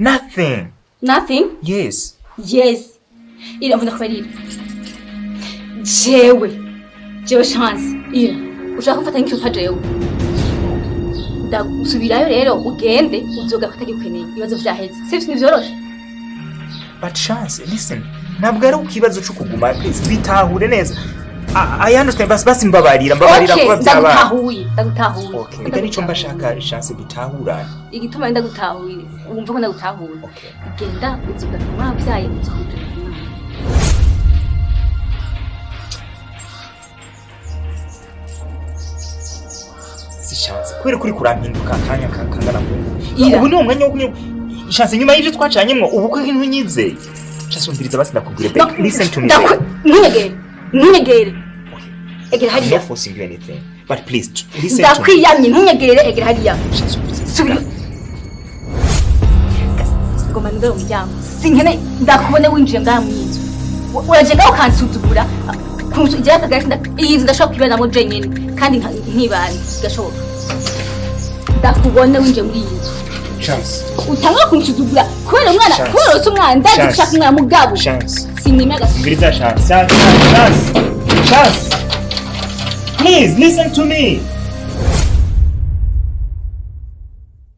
Nothing. Nothing? Yes. Yes. Ira, mvuga kubarira. Jewe Chance, Ira, ushaka kumfata nk'icupa jewe? Ndasubirayo rero, ugende uzogaruka utagikukeneye, ibibazo vyaheze, sivyo? Ntivyoroshe. But Chance, listen, ntabwo ari ikibazo cyo kuguma. Please, bitahure neza. I understand. Basi, basi, mbabarira, mbabarira Okay, kuba byabaye. Ndagutahuye, ndagutahuye. Okay, reka nico mba shaka, Chance, dutahurane. Igituma ndagutahuye, wumva ko ndagutahuye. Okay. Genda, uzogaruka wabyaye, uzokugira umwana. Si Chance, kubera kuri kurampinduka akanya kangana kuko Ira. Ubu ni umwanya wo kunywa, Chance, nyuma y'ibyo twacanyemwo ubu ko ntunyizeye. Chance, umviriza basi ndakubwire, babe. Listen to me, babe. Ntunyegere, ntunyegere, egera I'm hariya. not forcing you anything, but please listen to me. Ndakwiyamye, ntunyegere, egera hariya. Chance, umviriza. Subira ngoma nugare umuryango, sinkene ndakubone winjiye ngaha mu nzu. Uraje ngaho ukansuzugura igira akagari. Iyi nzu ndashobora kuyibanamo jenyine kandi nkibana gashoboka. Ndakubone winjiye muri iyi nzu. Chance. Utanga kunsuzugura kubera umwana. Chance. Kubera use umwana, ndazi Chance. gushaka umwana, mugabo Chance. sinimye agasuzuguro. Umviriza, Chance, Chance, Chance, Chance, please listen to me.